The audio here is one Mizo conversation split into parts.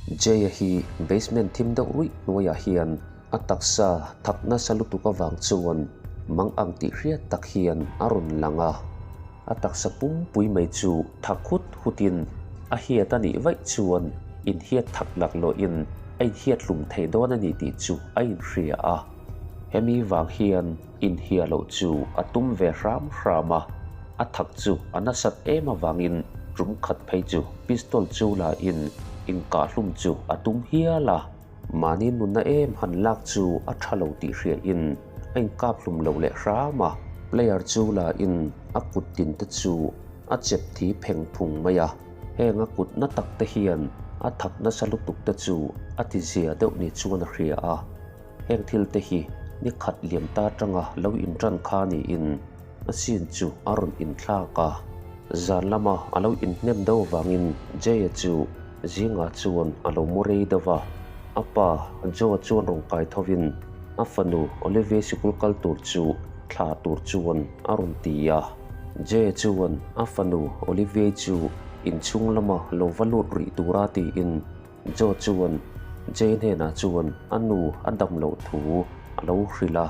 Jay-a hi basement thim deuh ruih hnuaiah hian a taksa thak nasa lutuk avang chuan mang ang tih hriat tak hian a rawn lang a. A taksa pumpui mai chu thak hut hutin a hiat a nih vaih chuan inhiat thak laklawhin a inhiat hlum thei dawn a ni tih chu a inhria a. Hemi vang hian inhia loh chu a tum ve hram hram a, a thak chu a nasat em avangin tum khat phei chu pistol chu la in inkahhlum chu a tum hial a. Mahni nunna em han lak chu a tha lo tih hria in a inkap hlum lo leh hram a, player chu la in a kut tin te chu a chep thi pheng phung mai a, heng a kut na tak te hian a thak nasa lutuk te chu a ti zia deuh ni chuan a hria a, heng thil te hi ni khat liam ta tanga lo intan kha niin a scene chu a rawn inthlak a. Zan lama a lo inhnem deuh vangin Jay-a chu zingah chuan a lo mu rei deuh a. A pa Joe-a chuan rawn kai thovin a fanu Olivia sikul kal tur chu thlah tur chuan a rawn ti a. Jay-a chuan a fanu Olivia chu inchhung lama lo va lut rih tura tiin Joe chuan Jay hnenah chuan a nu a dam loh thu a lo hrilh a.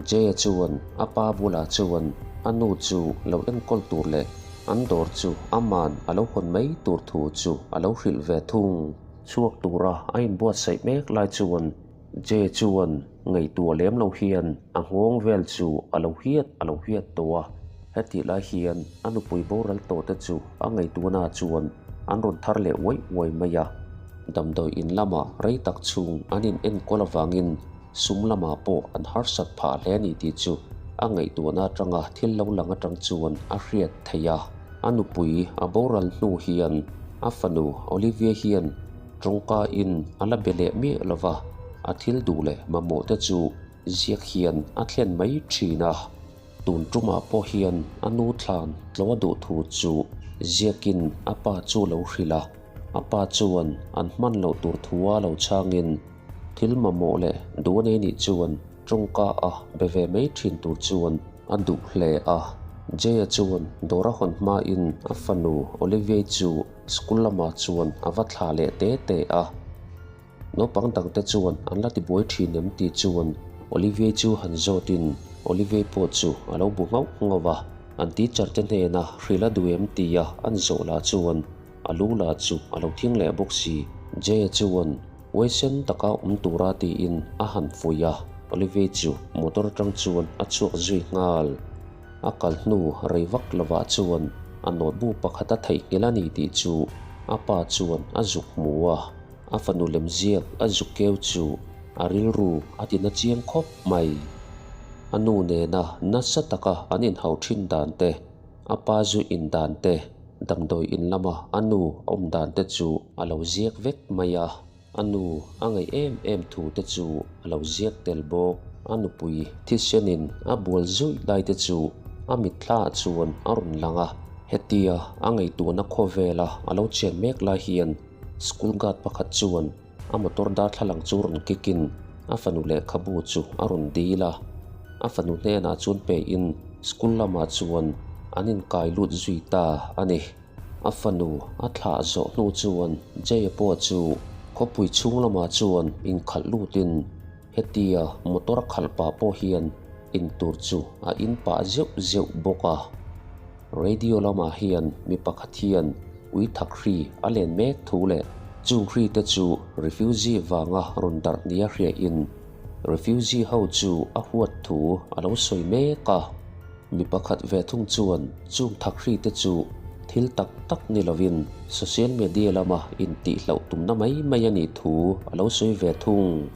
Jay-a chuan a pa bulah chuan a nu chu lo enkawl tur leh an dawr chu aman a lo hawn mai tur thu chu a lo hrilh ve thung. Chhuak tura a inbuatsaih mek lai chuan Jay chuan ngaihtuah lem lo hian a nghawng vel chu a lo hiat a lo hiat tawh a. Hetih lai hian a nupui boral tawh te chu a ngaihtuahna chuan an rawn thar leh uai uai mai a. Damdawi in lamah rei tak chhung an in enkawl avangin sum lamah pawh an harsat phah hle a ni tih chu a ngaihtuahna atanga thil lo lang atang chuan a hriat theih a. A nupui a boral hnu hian a fanu Olivia hian tawngka in a la be leh miah lova, a thil duh leh mamawh te chu ziak hian a thlen mai thin a. Tun tumah pawh hian a nu thlan tlo a duh thu chu ziakin a pa chu lo hrilh a, a pa chuan an hman loh tur thua lo chhangin thil mamawh leh duh a nei nih chuan tawngka a be ve mai thin tur chuan a duh hle a. Jay-a chuan dawr a hawn hmain a fanu Olivia-i chu school lamah chuan a va thlah leh te te a. Naupang dangte chuan an la tibuai thin em tih chuan Olivier chu han zawtin Olivier pawh chu a lo bu nghauh nghauh a, an teacher te hnena hrilh a duh em tia an zawh lah chuan a lu lah chu a lo thing leh bawk si. Jay-a chuan huaisen taka awm tura tiin a han fuih a, Olivier chu motor atang chuan a chhuak zui nghal. A kal hnu rei vak lovah chuan a notebook pakhat a theihnghilh a ni tih chu a pa chuan a zuk hmu a. A fanu lemziak a zuk keu chu a rilru a ti na chiang khawp mai. A nu nena nasa taka an inhau thin dan te, a pa zu in dan te, damdawi in lama a nu a awm dan te chu a lo ziak vek mai a. A nu a ngaih em em thu te chu a lo ziak tel bawk. A nupui thisenin a bual zuih lai te chu a mitthla ah chuan a rawn lang a. Hetia a ngaihtuahna khawvela a lo chen mek lai hian School guard pakhat chuan a motor darthlalang chu rawn kick in a fanu lehkhabu chu a rawn dil a, a fanu hnenah chuan pe in school lamah chuan an inkai lut zui ta a ni. A fanu a thlah zawh hnu chuan Jay-a pawh chu khawpui chhung lamah chuan inkhalh lut in hetia motor a khalh pah pawh hian intur chu a in pah zeuh zeuh bawk a. Radio lamah hian mi pakhat hian ui thak hri a len mek thu leh chung hri te chu refugee vanga rawn darh nia hriain refugee ho chu a huat thu a lo sawi mek a. Mi pakhat ve thung chuan chung thak hri te chu thil tak tak ni lovin social media lama intihhlauh tumna mai mai a nih thu a lo sawi ve thung.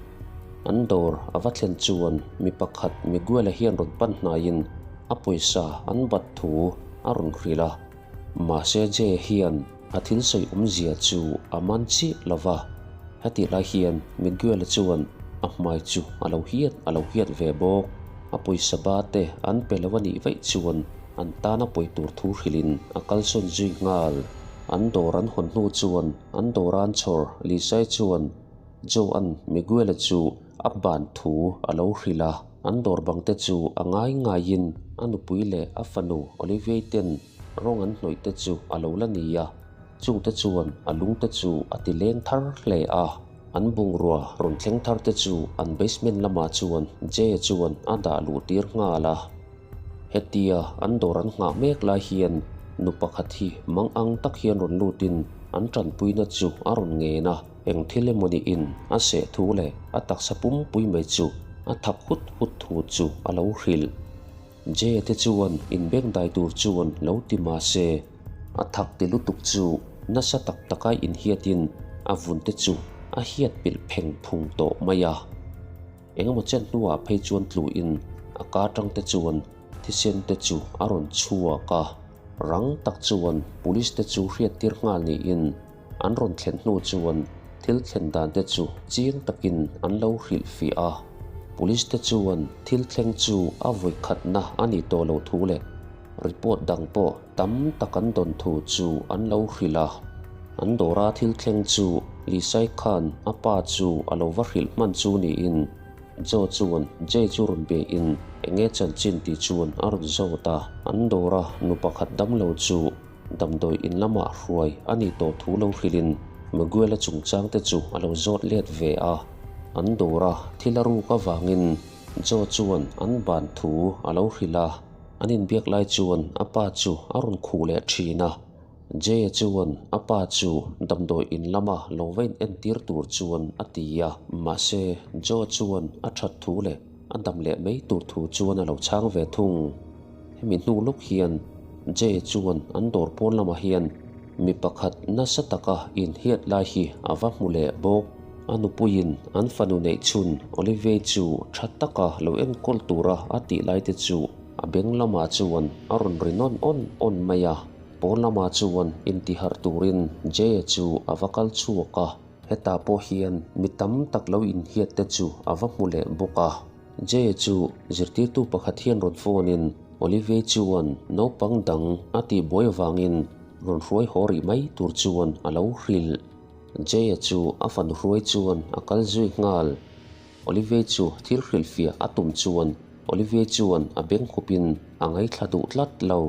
An dawr a va thlen chuan mi pakhat Miguel-a hian rawn pan hnaiin a pawisa an bat thu a rawn hrilh a. Mahse Jay hian a thil sawi awmzia chu a man chiah lo va. Hetih lai hian Miguel-a chuan a hmai chu a lo hiat a lo hiat ve bawk. A pawisa ba te an pe lo a nih vaih chuan an tana pawi tur thu hrilhin a kalsawn zui nghal. An dawr an hawn hnu chuan an dawr an chhawr Lisai chuan Joan Miguel-a chu a ban thu a lo hrilh a, an dawr bang te chu a ngai ngaiin a nupui leh a fanu Olivier ten rawng an hnawih te chu a lo la ni a. Chungte chuan a lungte chu a ti leng thar hle a. An bungrua rawn thleng thar te chu an basement lamah chuan Jay chuan a dah luh tir nghal a. Hetia an dawr an nghah mek lai hian nu pakhat hi mang ang tak hian rawn lutin an tanpuina chu a rawn ngen a. Eng thil emaw niin a seh thu leh a taksa pumpui mai chu a thak hut hut thu chu a lo hrilh. Jay te chuan inbengdai tur chuan lo ti mah se, a thak ti lutuk chu nasa tak taka inhiatin a vun te chu a hiat pilh pheng phung tawh mai a. Engemaw chen hnuah phei chuan tluin a ka tang te chuan thisen te chu a rawn chhuak a, rang tak chuan police te chu hriattir nghal niin an rawn thlen hnu chuan thil thlen dan te chu chiang takin an lo hrilhfiah a. Police te chuan thil thleng chu a vawikhatna a ni tawh lo thu leh report dang pawh tam tak an dawn thu chu an lo hrilh a. An dawra thil thleng chu Lisai khan a pa chu a lo va hrilh hman chu niin Joe chuan Jay chu rawn be in enge chanchin tih chuan a rawn zawt a. An dawra nu pakhat damlo chu damdawi in lamah hruai a nih tawh thu lo hrilhin Miguel-a chungchang te chu a lo zawt let ve a. An dawra thil a ruk avangin Joe chuan an ban thu a lo hrilh a. An inbiak lai chuan a pa chu a rawn khuh leh thin a. Jay-a chuan a pa chu damdawi in lama lo va in entir tur chuan a ti a. Mahse, Joe chuan a that thu leh a dam leh mai tur thu chuan a lo chhang ve thung. Hemi hnu lawk hian Jay chuan an dawr pawn lamah hian mi pakhat nasa taka inhiat lai hi a va hmu leh bawk. A nupuiin an fanu neih chhun Olivier chu tha taka lo enkawl tura a tih lai te chu a beng lamah chuan a rawn ri nawn awn awn mai a. Pawn lamah chuan intiharh turin Jay chu a va kal chhuak a. Hetah pawh hian mi tam tak lo inhiat te chu a va hmu leh bawk a. Jay chu zirtirtu pakhat hian rawn phone in Olivier chuan naupang dang a tih buai avangin rawn hruai haw rih mai tur chuan a lo hrilh. Jay-a chu a fanu hruai chuan a kal zui nghal. Olivier chu thil hrilhfiah a tum chuan Olivier chuan a beng khupin a ngaithla duh tlat lo.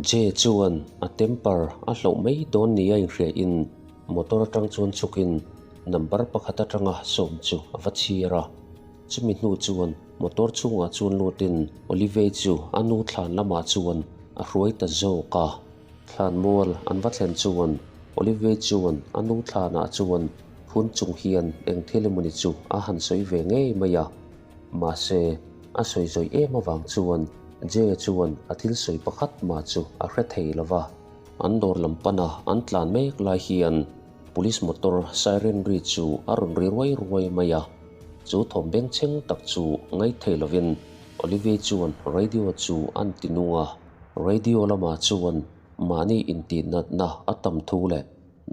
Jay chuan a temper a hloh mai dawn nia inhriain motor atang chuan chhukin number pakhat atanga sawm chu a va chhir a. Chumi hnu chuan motor chhungah chuan lutin Olivier chu a nu thlan lamah chuan a hruai ta zawk a. Thlanmual an va thlen chuan Olivier chuan a nu thlanah chuan phun chung hian eng thil emawni chu a han sawi ve ngei mai a. Mahse, a sawi zawih em avang chuan Jay-a chuan a thil sawi pakhat mah chu a hre thei lo va. An dawr lam pana an tlan mek lai hian Police motor siren ri chu a rawn ri ruai ruai mai a. Chu thawm bengchheng tak chu ngaithei lovin Olivier chuan radio chu an ti nung a. Radio lamah chuan mahni intihnatna a tam thu leh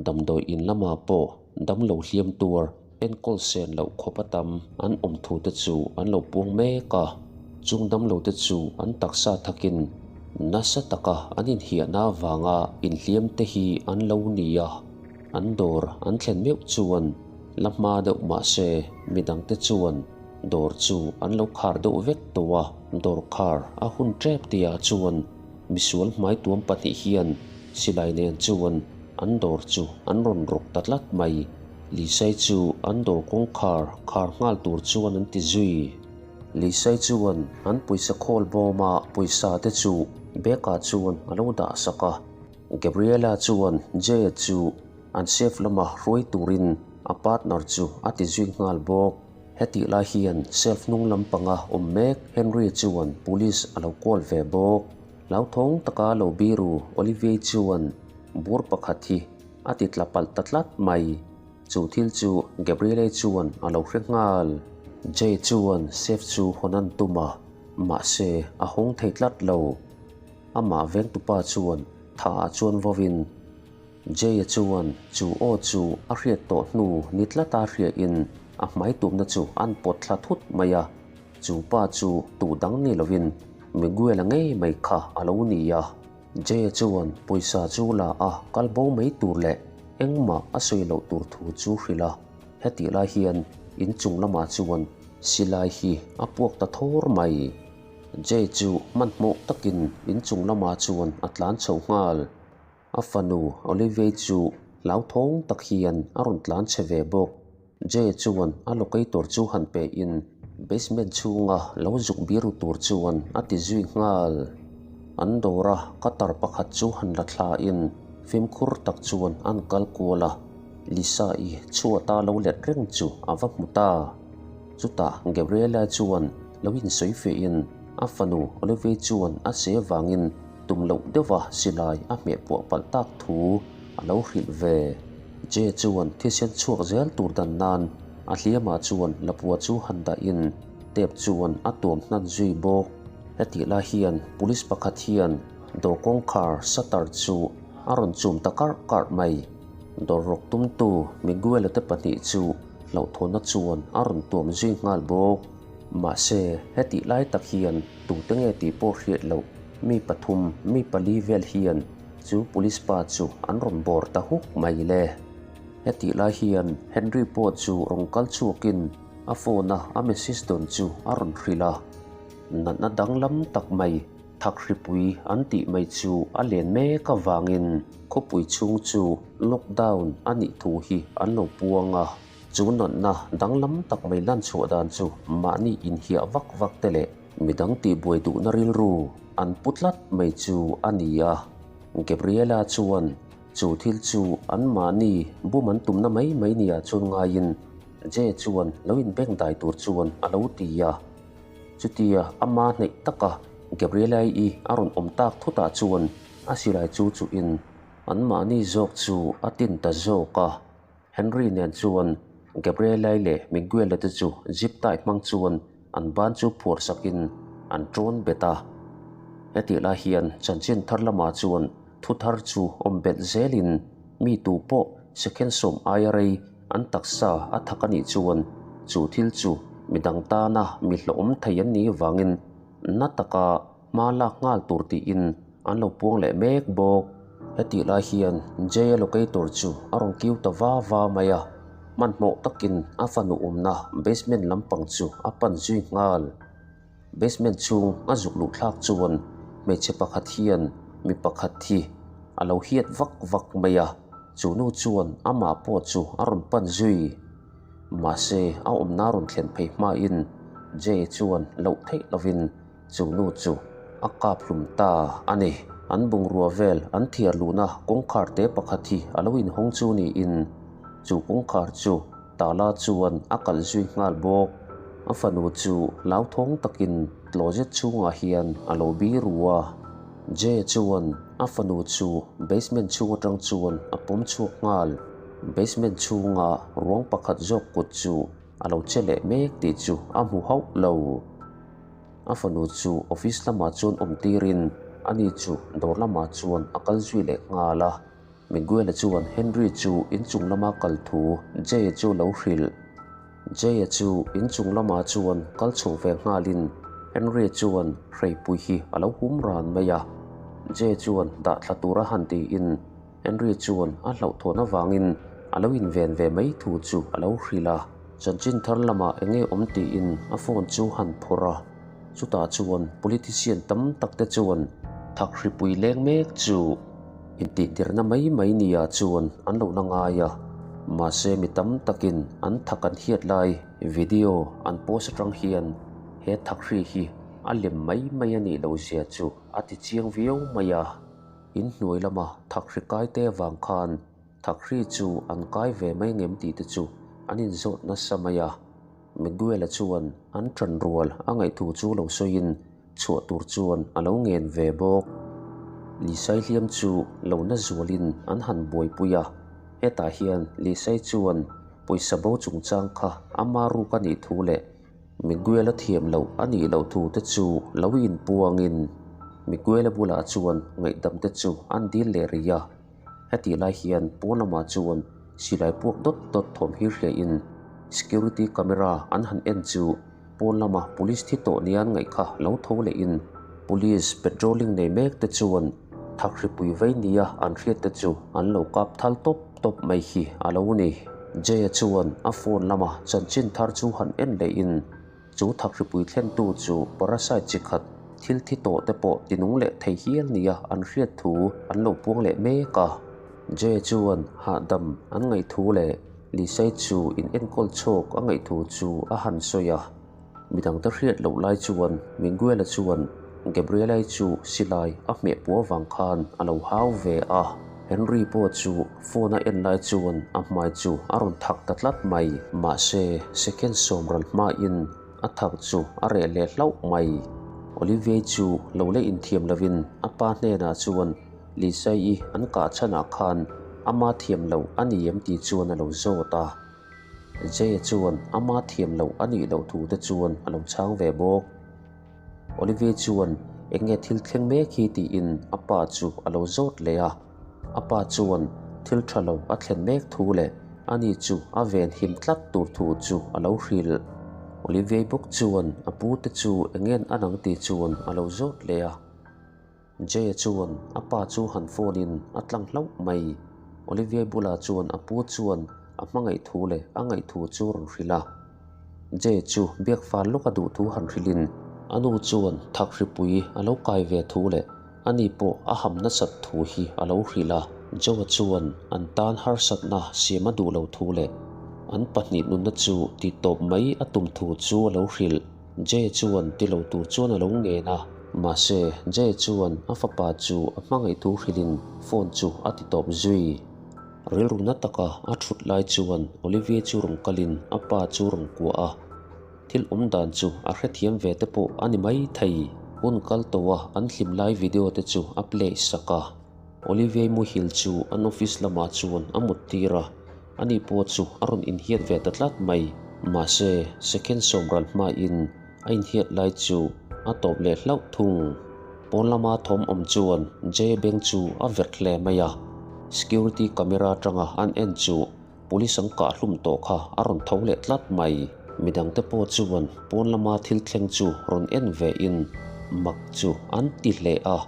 damdawi in lamah pawh damlo hliam tuar enkawl sen loh khawp a tam an awm thu te chu an lo puang mek a. Chung damlo te chu an taksa thakin nasa taka an inhiahna avanga inhliam te hi an lo ni a. An dawr an thlen meuh chuan la hma deuh mah se midangte chuan Dawr chu an lo khar deuh vek tawh a, dawr khar a hun tep tihah chuan misual hmaituam pahnih hian silai nen chuan an dawr chu an rawn rawk ta tlat mai. Lisai chu an dawr kawngkhar khar nghal tur chuan an ti zui. Lisai chuan an pawisa khawl bawma pawisa te chu bag ah chuan a lo dah sak a. Gabriela chuan Jay-a chu an safe lama hruai turin a partner chu a ti zui nghal bawk. Hetih lai hian self hnung lampanga awm mek Henry chuan police a lo call ve bawk. Hlauthawng taka lo biru Olivier chuan bur pakhat hi a ti tla palh ta tlat mai. Chu thil chu Gabriele chuan a lo hre nghal. Jay chuan safe chu hawn an tum a, mahse a hawng thei tlat lo. Amah vengtupa chuan thah ah chuan vawin Jay-a chuan chu aw chu a hriat tawh hnu ni tlata hriain a hmai tumna chu an pawt thla thut mai a, chu pa chu tu dang ni lovin Miguel-a ngei mai kha a lo ni a. Jay-a chuan pawisa chu la a kal bo mai tur leh engmah a sawi loh tur thu chu hrilh a, hetih lai hian inchung lamah chuan silai hi a puak ta thawr mai. Jay chu hmanhmawh takin inchung lamah chuan a tlan chho nghal. A fanu Olivia chu hlauthawng tak hian a rawn tlan che ve bawk. Jay chuan a locator chu han pe in basement chhunga lo zuk biru tur chuan a ti zui nghal. An dawra cutter pakhat chu han la thla in fimkhur tak chuan an kal kual a, Lisa-i chhuata lo let reng chu a va hmu ta. Chutah Gabriela chuan lo insawi feh in a fanu Olivia chuan a che vangin tum loh deuha silai a hmeh puah palh tak thu a lo hrilh ve. Jay chuan thisen chhuak zel tur dan nan a hliamah chuan lapua chu han dahin tape chuan a tuam hnan zui bawk. Hetih lai hian police pakhat hian dawr kawngkhar shutter chu a rawn chum ta karh karh mai. Dawr rawk tumtu Miguel-a te pahnih chu hlauhthawnna chuan a rawn tuam zui nghal bawk. Mahse, hetih lai tak hian tute nge tih pawh hriat loh mi pathum, mi pali vel hian chu police pa chu an rawn bawr ta huk mai le. Hetih lai hian Henry pawh chu rawn kal chhuakin a phone a a message dawn chu a rawn hrilh a. Natna danglam tak mai, thak hripui an tih mai chu a len mek avangin khawpui chhung chu lockdown a nih thu hi an lo puang a. Chu natna danglam tak mai lan chhuah dan chu mahni inhiah vak vak te leh midang tihbuai duhna rilru an pu tlat mai chu a ni a. Gabriela chuan chu thil chu an mahni bum an tumna mai mai nia chuan ngaiin Jay chuan lo inbeng dai tur chuan a lo ti a. Chutia ama hnaih taka Gabriela-i a rawn awm tak thutah chuan a silai chu chuhin anmahni zawk chu a tin ta zawk a. Henry nen chuan Gabriela-i leh Miguel-a te chu zip tie hmang chuan an ban chu phuar sakin an tawn bet a. Hetih lai hian chanchin thar lamah chuan thu thar chu awm belh zelin mi tu pawh second sawm aia rei an taksa a thak a nih chuan chu thil chu midang tana mi hlawhawm thei an nih vangin na taka hma lak nghal tur tiin an lo puang leh mek bawk. Hetih lai hian Jay-a locator chu a rawn kiu ta va va mai a, hmanhmawh takin a fanu awmna basement lampang chu a pan zui nghal. Basement chhung a zuk luh thlak chuan hmeichhe pakhat hian mi pakhat hi a lo hiat vak vak mai a, chu nu chuan amah pawh chu a rawn pan zui. Mahse a awmna rawn thlen phei hmain Jay chuan loh theih lovin Chu nu chu a kap hlum ta a ni. An bungrua vel an thiar luhna kawngkhar te pakhat hi a lo inhawng chu niin chu kawngkhar chu tala chuan a kalh zui nghal bawk. A fanu chu hlauthawng takin closet chhungah hian a lo biru a. Jay chuan a fanu chu basement chhung atang chuan a pawm chhuak nghal. Basement chhunga ruang pakhat zawk kut chu a lo che leh mek tih chu a hmu hauh lo. A fanu chu office lamah chuan awm tirin ani chu dawr lamah chuan a kal zui leh nghal a. Miguel-a chuan Henry chu inchung lama kal thu Jay-a chu lo hrilh. Jay-a chu inchung lamah chuan kal chho ve nghalin Henry chuan hreipui hi a lo hum ran mai a. Jay chuan dah thla tura han tiin Henry chuan a hlauhthawn avangin a lo inven ve mai thu chu a lo hrilh a. Chanchin thar lamah eng nge awm tiin a phone chu han phawrh a, chutah chuan politician tam tak te chuan thak hripui leng mek chu intihtirna mai mai nia chuan an lo la ngai a, mahse mi tam takin an thak an hiat lai video an post atang hian he thak hri hi a lem mai mai a nih loh zia chu a ti chiang viau mai a. In hnuai lama thak hri kai te avang khan thak hri chu an kai ve mai ngem tih te chu an inzawt nasa mai a. Miguel-a chuan an ṭan rual a ngaihthu chu lo sawiin chhuah tur chuan a lo ngen ve bawk. Lisai hliam chu lo na zualin an han buaipui a, hetah hian Lisai chuan pawisa bo chungchang kha ama ruk a nih thu leh Miguel-a thiam loh a nih loh thu te chu lo inpuangin Miguel-a bulah chuan ngaihdam te chu an dil leh rih a. Hetih lai hian pawn lamah chuan silai puak dawt dawt thawm hi hriain security camera an han en chu pawn lama police thi tawh nia an ngaih kha lo tho lehin police patrolling nei mek te chuan thak hripui vei nia an hriat te chu an lo kap thal tawp tawp mai hi a lo ni. Jay-a chuan a phone lama chanchin thar chu han en lehin chu thak hripui thlentu chu parasite chi khat. thil thi tawh te pawh tinung leh thei hial nia an hriat thu an lo puang leh mek a. Jay chuan hahdam an ngaih thu leh Lisai chu in enkawl chhawk a ngaih thu chu a han sawi a. Midangte hriat loh lai chuan Miguel-a chuan Gabriela-i chu silai a hmeh puah vang khan a lo hau ve a. Henry pawh chu phone a en lai chuan a hmai chu a rawn thak ta tlat mai. Mahse, second sawmral hmain a thak chu a reh leh hlauh mai. Olivier chu lo la inthiam lovin a pa hnenah chuan Lisa-i an kah chhanah khan ama thiam loh a ni em tih chuan a lo zawt a. Jay-a chuan ama thiam loh a nih loh thu te chuan a lo chhang ve bawk. Olivier chuan eng nge thil thleng mek hi tiin a pa chu a lo zawt leh a. A pa chuan thil tha lo a thlen mek thu leh ani chu a ven him tlat tur thu chu a lo hrilh. Olivier bawk chuan a pu te chu eng nge an ang tih chuan a lo zawt leh a. Jay-a chuan a pa chu han phone in a tlang hlauh mai. Olivier bulah chuan a pu chuan a hmangaih thu leh a ngaih thu chu rawn hrilh a. Jay chu biak fal lawk a duh thu han hrilhin a nu chuan thak hripui a lo kai ve thu leh ani pawh a ham nasat thu hi a lo hrilh a. Joe-a chuan an tan harsatna siam a duh lo thu leh an pahnih nunna chu tihtawp mai a tum thu chu a lo hrilh. Jay chuan ti lo tur chuan a lo ngen a, mahse Jay chuan a fapa chu a hmangaih thu hrilhin phone chu a ti tawp zui. Rilru na taka a thut lai chuan Olivier chu rawn kalin a pa chu rawn kuah a, thil awm dan chu a hrethiam ve te pawh a ni mai thei. Hun kal tawha an hlim lai video te chu a play sak a. Olivier muhil chu an office lamah chuan a mut tir a, ani pawh chu a rawn inhiat ve ta tlat mai. Mahse, second sawmral hmain a inhiat lai chu a tawp leh hlauh thung. Pawn lama thawm awm chuan Jay beng chu a verh hle mai a, security camera atanga an en chu police an kah hlum tawh kha a rawn tho leh tlat mai. Midangte pawh chuan pawn lama thil thleng chu rawn en ve in mak chu an ti hle a.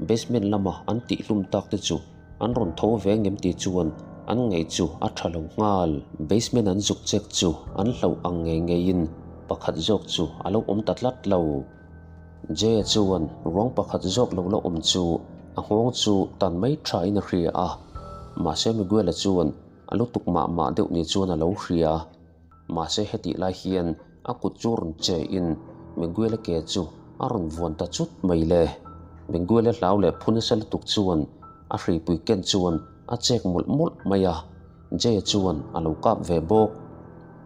Basement lama an tihhlum tak te chu an rawn tho ve ngem tih chuan an ngaih chu a tha lo nghal. Basement an zuk chek chu an hlauh ang ngei ngeiin pakhat zawk chu a lo awm ta tlat lo. Jay-a chuan ruang pakhat zawk lo la awm chu a nghawng chu tan mai thain a hria a, mahse Miguel-a chuan a lutuk mah mah deuh ni chuan a lo hria. Mahse hetih lai hian a kut chu rawn che in Miguel-a ke chu a rawn vuan ta chut mai le. Miguel-a hlau leh phu nasa lutuk chuan a hripui ken chuan a chek mawlh mawlh mai a, Jay-a chuan a lo kap ve bawk.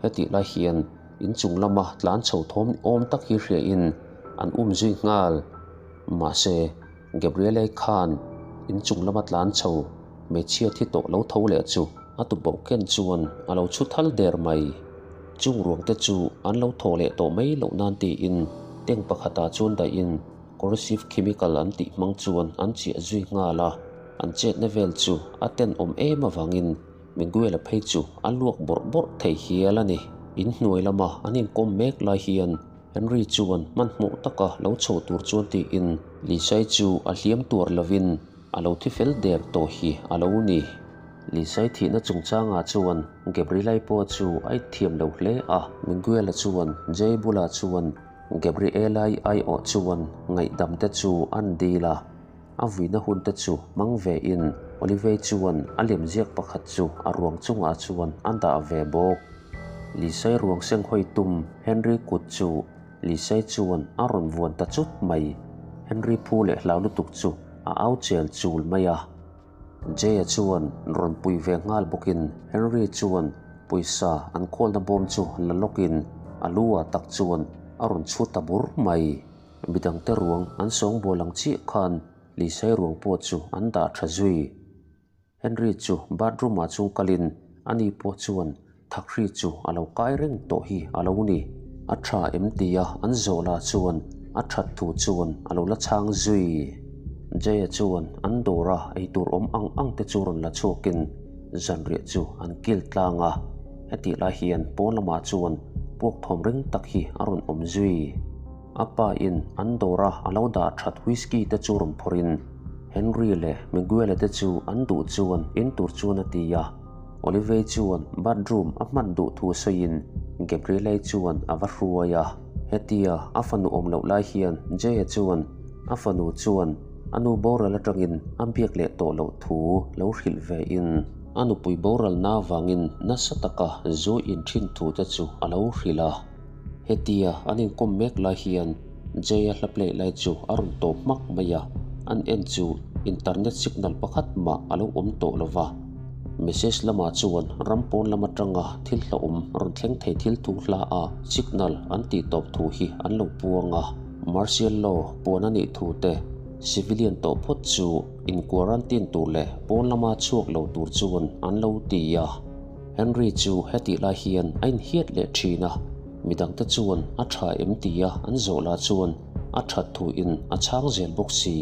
Hetih lai hian inchung lama tlan chho thawm ni awm tak hi hria in an um zui nghal. Mahse Gabriel-a khan inchung lama tlan chho hmeichhia thi tawh lo tho leh chu a tuboh ken chuan a lo chhu thal der mai. Chung ruang te chu an lo thaw leh tawh mai loh nan tiin tank pakhatah chuan dahin corrosive chemical an tih hmang chuan an chiah zui nghal a, an chetna vel chu a tenawm em avangin Miguel-a phei chu a luak bawrh bawrh thei hial a ni. In hnuai lama an inkawm mek lai hian Henry chuan hmanhmawh taka lo chho tur chuan tiin Lisai chu a hliam tuar lovin a lo thi fel der tawh hi a lo ni. Lisai thihna chungchangah chuan Gabrielai pawh chu a inthiam lo hle a. Miguel-a chuan Jay bulah chuan Gabrielai aiawh chuan ngaihdam te chu an dil a. A vuina hun te chu hmang ve in Olivei chuan a lem ziak pakhat chu a ruang chungah chuan a dah ve bawk. Lisai ruang seng hawi tum Henry kut chu Lisai chuan a rawn vuan ta chut mai. Henry phu leh hlau lutuk chu a au chel chul mai a. Jay-a chuan rawn pui ve nghal bawkin Henry chuan pawisa an khawlna bawm chu la lawkin a lu ah tak chuan a rawn chhut ta bur mai. Midangte ruang an sawngbawl ang chiah khan Lisai ruang pawh chu an dah tha zui. Henry chu bathroom ah chung kalin ani pawh chuan Thakri chu a lo kai reng tawh hi a lo ni. A tha em tia an zawh lah chuan a that thu chuan a lo la chhang zui. Jay-a chuan an dawra eitur awm ang ang te chu rawn la chhuakin zanriah chu an kil tlang a. Hetih lai hian pawn lamah chuan puak thawm ring tak hi a rawn awm zui. A pa in an dawra a lo dah that whisky te chu rawn phawrhin Henry leh Miguel-a te chu an duh chuan in tur chuan a ti a. Olivei chuan bathroom a hman duh thu sawiin Gabrielei chuan a va hruai a. Hetia a fanu awm loh lai hian Jay-a chuan a fanu chuan a nu boral atangin a biak leh tawh loh thu lo hrilh ve in a nupui boralna avangin nasa taka zu in thin thu te chu a lo hrilh a. Hetia an inkawm mek lai hian Jay-a hla play lai chu a rawn tawp hmak mai a, an en chu internet signal pakhat mah a lo awm tawh lo va. Message lamah chuan ram pawn lam atanga thil hlauhawm rawn thleng thei thil thu hla a signal an tih tawp thu hi an lo puang a. Martial law puan a nih thu te, civilian tawh phawt chu in quarantine tur leh pawn lama chhuak lo tur chuan an lo ti a. Henry chu hetih lai hian a inhiat leh thin a, midangte chuan a tha em tia an zawh lah chuan a that thuin a chhang zel bawk si.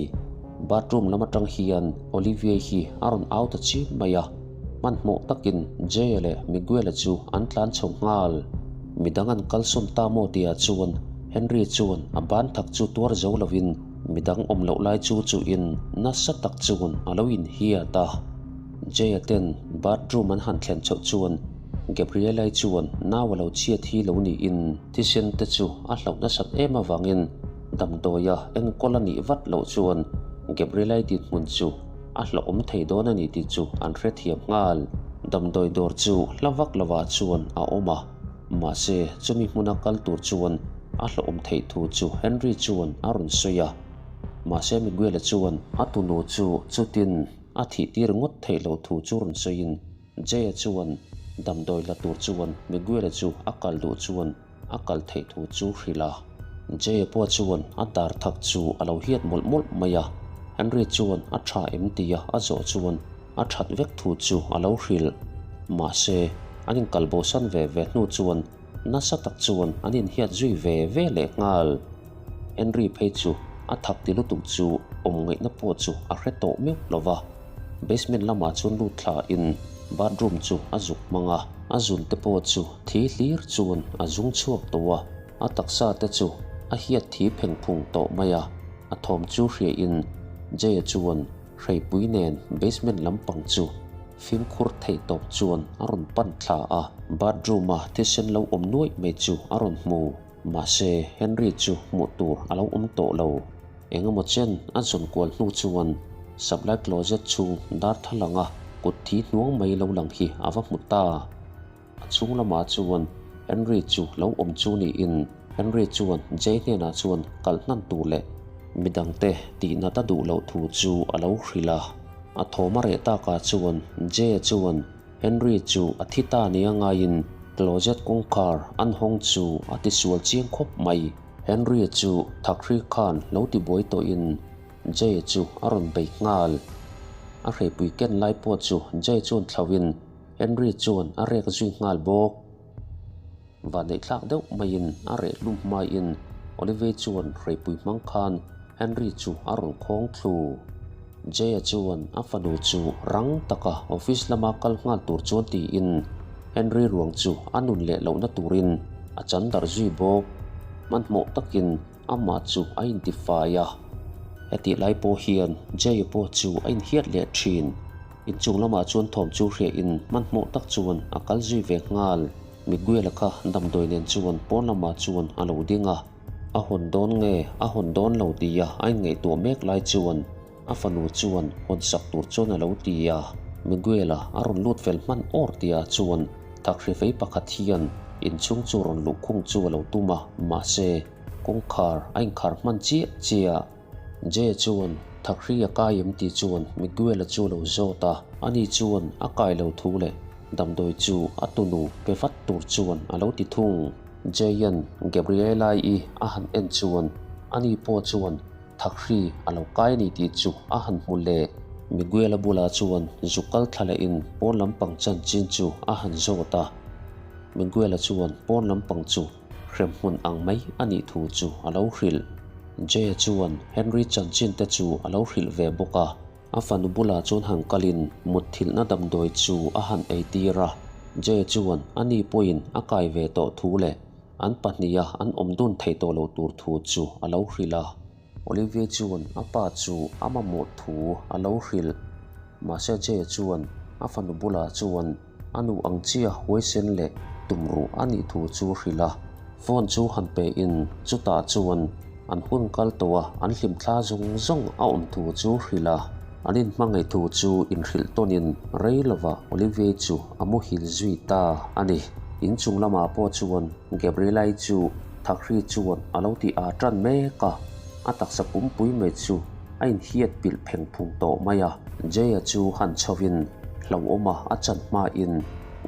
Bathroom lam atang hian Olivier hi a rawn au ta chiam mai a, hmanhmawh takin Jay-a leh Miguel-a chu an tlan chho nghal. Midang an kalsawn ta maw tihah chuan Henry chuan a ban thak chu tuar zo lovin midang awm loh lai chu chuhin nasa tak chuan a lo inhiat a. Jay-a ten bathroom an han thlen chhoh chuan Gabriela-i chuan nau a lo chhiat hi lo niin thisen te chu a hlauh nasat em avangin damdawia enkawl a nih vat loh chuan Gabriela-i dinhmun chu a hlauhawm thei dawn a ni tih chu an hrethiam nghal. Damdawi dawr chu hla vak lovah chuan a awm a, mahse chumi hmuna kal tur chuan a hlauhawm theih thu chu Henry chuan a rawn sawi a. Mahse Miguel-a chuan a tunu chu chutin A thih tir ngawt theih loh thu chu rawn sawiin Jay-a chuan damdawi la tur chuan Miguel-a chu a kal duh chuan a kal theih thu chu hrilh a. Jay-a pawh chuan a dar thak chu a lo hiat mawlh mawlh mai a, Henry chuan a tha em tia a zawh chuan a that vek thu chu a lo hrilh. Mahse, an inkal bosan ve ve hnu chuan nasa tak chuan an inhiat zui ve ve leh nghal. Henry phei chu a thak ti lutuk chu awm ngaihna pawh chu a hre tawh meuh lo va, basement lamah chuan lut thla in bathroom chu a zuk hmang a, a zun te pawh chu thi hlir chuan a zung chhuak tawh a, a taksa te chu a hiat thi pheng phung tawh mai a, a thawm chu hria in Jay-a chuan hreipui nen basement lampang chu fimkhur theih tawp chuan a rawn pan thla a, bathroom a thisen lo awm nuaih mai chu a rawn hmu. Mahse, Henry chu hmuh tur a lo awm tawh lo. Eng emaw chen a zawn kual hnu chuan supply closet chhung darthlalang a kut thi hnuang mai lo lang hi a va hmu ta. A chhung lamah chuan Henry chu lo awm chu niin Henry chuan Jay hnenah chuan kal hnan tur leh midangte tihnat a duh loh thu chu a lo hrilh a. A thawm a reh takah chuan Jay chuan Henry chu a thi ta nia ngaiin closet kawngkhar an hawng chu a tisual chiang khawp mai. Henry chu Thakri khan lo tibuai tawhin Jay chu a rawn bei nghal. A hreipui ken lai pawh chu Jay chuan thlauhin Henry chuan a rek zui nghal bawk. Vanneihthlak deuh maiin a reh hlum hmaiin Olive chuan hreipui hmang khan Henry chu a rawn khawng thlu. Jay-a chuan a fanu chu rang taka office lama kal nghal tur chuan tiin Henry ruang chu a nun leh lohna turin a chan darh zui bawk. Hmanhmawh takin amah chu a intifai a. Hetih lai pawh hian Jay-a pawh chu a inhiat leh thin. Inchung lamah chuan thawm chu hriain hmanhmawh tak chuan a kal zui ve nghal. Miguel-a kha damdawi nen chuan pawn lamah chuan a lo ding a, a hawn dawn nge a hawn dawn lo tia a inngaihtuah mek lai chuan a fanu chuan hawn sak tur chuan a lo ti a. Miguel-a a rawn lut fel hman awr tia chuan thakri fei pakhat hian inchhung chu rawn luhkhung chu a lo tum a, mahse kawngkhar a inkhar hman chiah chiah. Jay chuan Thakri a kai em tih chuan Miguel-a chu a lo zawt a, ani chuan a kai lo thu leh damdawi chu a tunu pe vat tur chuan a lo ti thung. Jay-a'n Gabriela-i a han en chuan ani pawh chuan Thakri a lo kai a ni tih chu a han hmu leh. Miguel-a bulah chuan zuk kal thla lehin pawn lampang chanchin chu a han zawt a. Miguel-a chuan pawn lampang chu Hremhmun ang mai a nih thu chu a lo hrilh. Jay-a chuan Henry chanchin te chu a lo hrilh ve bawk a. A fanu bulah chuan han kalin mutthilhna damdawi chu a han ei tir a. Jay-a chuan a ni pawhin a kai ve tawh thu leh an pahniha an awm dun thei tawh lo tur thu chu a lo hrilh a. Olivia chuan a pa chu a mamawh thu a lo hrilh. Mahse Jay-a chuan a fanu bulah chuan a nu ang chiah huaisen leh tumruh a nih thu chu hrilh a. Phone chu han pe in chutah chuan an hun kal tawh a an hlim thla zawng zawng a awm thu chu hrilh a, an inhmangaih thu chu inhrilh tawn in rei lova Olivier chu a muhil zui ta a ni. Inchung lamah pawh chuan Gabriela-i chu Thakri chuan a lo ti a tan mek a, a taksa pumpui mai chu a inhiat pilh pheng phung tawh mai a. Jay-a chu han chhovin hlauhawma a chan hmain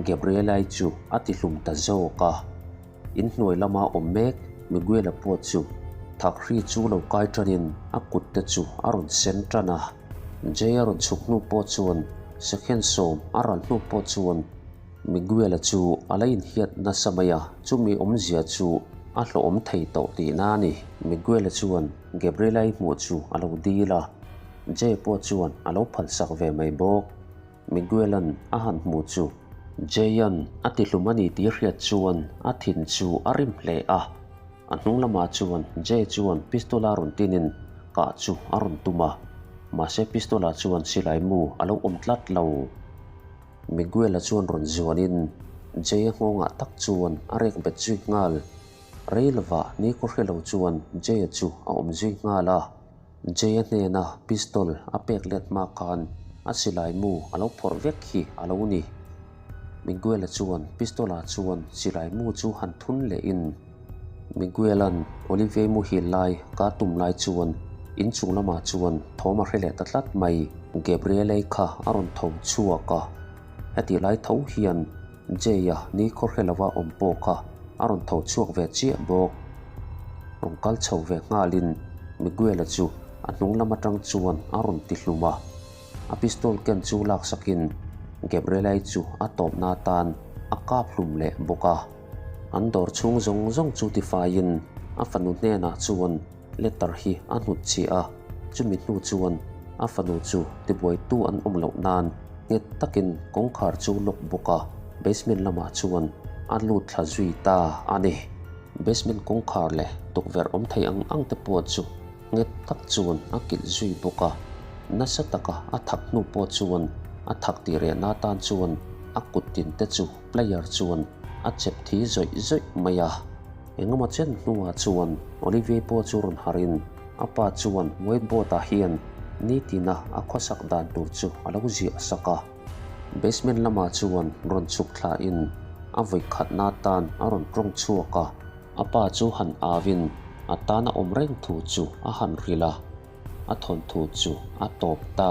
Gabriela-i chu a ti hlum ta zawk a. Inhnuai lama awm mek Miguel-a pawh chu Thakri chu lo kai tanin a kut te chu a rawn sen tan a. Jay-a rawn chhuk hnu pawh chuan second sawm a ral hnu pawh chuan Miguel-a chu a la inhiat nasa mai a, chumi awmzia chu a hlawhawm thei tawh tihna a ni. Miguel-a chuan Gabriela-i hmuh chu a lo dil a, Jay pawh chuan a lo phalsak ve mai bawk. Miguel-a'n a han hmuh chu Jay-a'n a tihlum a ni tih hriat chuan a thin chu a rim hle a. A hnung lamah chuan Jay chuan pistol-a rawn tinin kah chu a rawn tum a, mahse pistol-ah chuan silai mu a lo awm tlat lo. Miguel-a chuan rawn zuanin Jay-a nghawngah tak chuan a rek bet zui nghal. Rei lovah ni kaw hre lo chuan Jay-a chu a awm zui nghal a. Jay-a hnena pistol a pek let hma khan a silai mu a lo phawrh vek hi a lo ni. Miguel-a chuan pistol-ah chuan silai mu chu han thun lehin Miguel-a'n Olivier muhil lai ka tum lai chuan inchung lamah chuan thawm a hre leh ta tlat mai. Gabriel-a kha a rawn tho chhuak a, hetih lai tho hian Jay-a ni khaw hre lova awm pawh kha a rawn tho chhuak ve chiah bawk. Rawn kal chho ve nghalin Miguel-a chu a hnung lam atang chuan a rawn ti hlum a. A pistol ken chu laksakin Gabriel-a chu a tawpna atan a kap hlum leh bawk a. An dawr chhung zawng zawng chu tifaiin a fanu hnenah chuan letter hi a hnut chhiah a, chumi hnu chuan a fanu chu tibuaitu an awm loh nan nghet takin kawngkhar chu lock bawk a, basement lamah chuan a lut thla zui ta a ni. Basement kawngkhar leh tukverh awm thei ang ang te pawh chu nghet tak chuan a kilh zui bawk a, nasa taka a thak hnu pawh chuan a thak tih rehna atan chuan a kut tin te chu player chuan a chep thi zawih zawih mai a. Engemaw chen hnuah chuan Olivier pawh chu rawn harhin a pa chuan whiteboard ah hian nitina a khawsak dan tur chu a lo ziah sak a. Basement lamah chuan rawn chhuk thlahin a vawikhatna atan a rawn tawng chhuak a. A pa chu han auin a tan a awm reng thu chu a han hrilh a, a thawnthu chu a tawp ta.